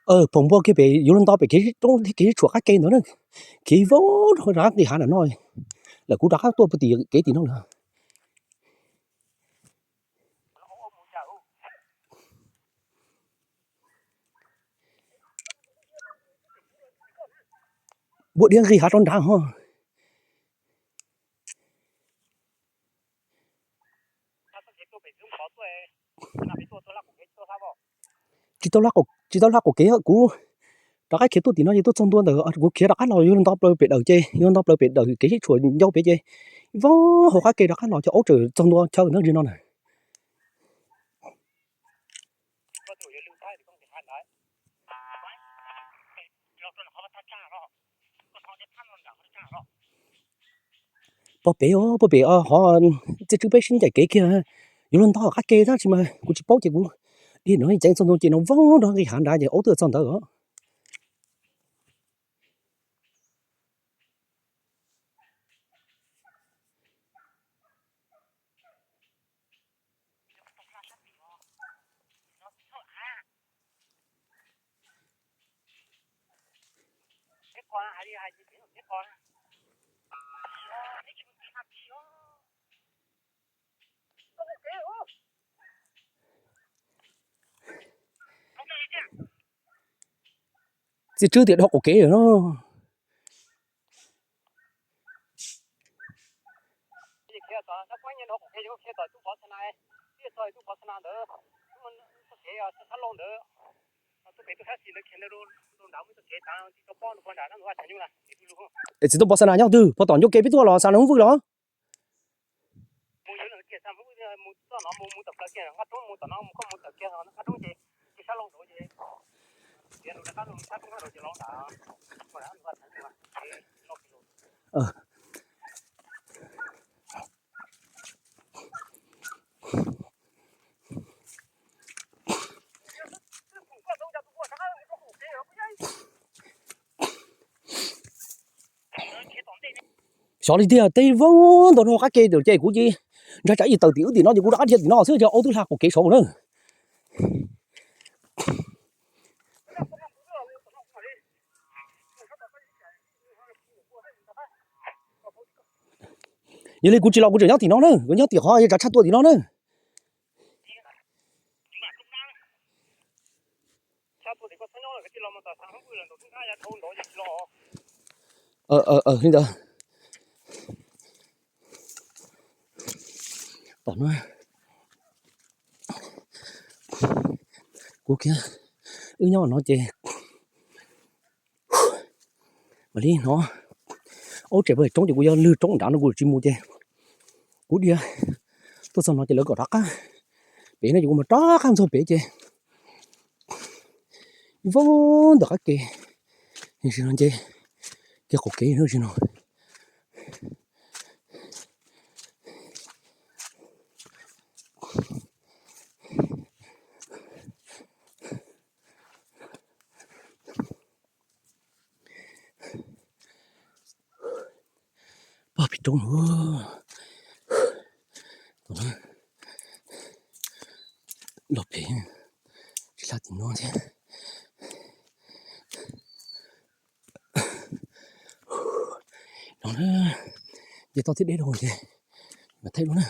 Phoom npua kiag pem yuav luag nto pem kev roob kev tshuam qab ke ntawd na, kev vau rau nqis hav nram no, lawm kuv rov qab tuaj puag tim kev tim no lawm. Npua dhia nqis hav rau nrad ho. Tsis tau, tsis tau hla qaum kev, kuv rov qab khiav tuaj tim no ces tuaj txog ntua ntawm kuv khiav rov qab los yuav nto plaws pem dawm ces yuav nto plaws pem dawm kev sib tshuam ncau pem ces vau hauv qab ke rov qab los ces aub tseem txog ntua chaw ntawd li no na. Pog pem, pog pem ho txiaj tswb peb sib ncaim kev kiag, yuav luag nto qab ke tab sis mas kuv tsis paub ces kuv dhia no ceev txog ntua ces no vau nrog nqis hav nrad ces aub twb txog ntawd os. Txiaj tswb tias dhau qaum kev lawm no. Es txiv tuaj pov xa nas nyob twg, pov tom ncauj ke peb tuaj los xa nas hub vwj los? Xyov li tiag, teb vau ntau rau qab ke ces kuv ntshai tsam ib tawm tim wb tim no ces kuv rov qab dhia tim no xwb ces aub twb hla qaum kev saud na. Yog li kuv tsis los kuv tseem nyob tim no na, kuv nyob tim qhov tsav tshaj tuaj tim no na. Li ntawd. Tom no kuv kiag wb nyob no ces mam li hnov aub tseem pem roob ces kuv yuav lwg roob nrad no kuv tsis mus ces kuv dhia tuaj txog no ces lawv kom rov qab pem no ces kuv mam rov qab ntxog pem ces vau ntawm qab ke, no ces kiag qaum kev no. Pog pem roob, los pem, tsis hla tim no thiab. No, nce toj thiab deb rau ces mam thaij dua na.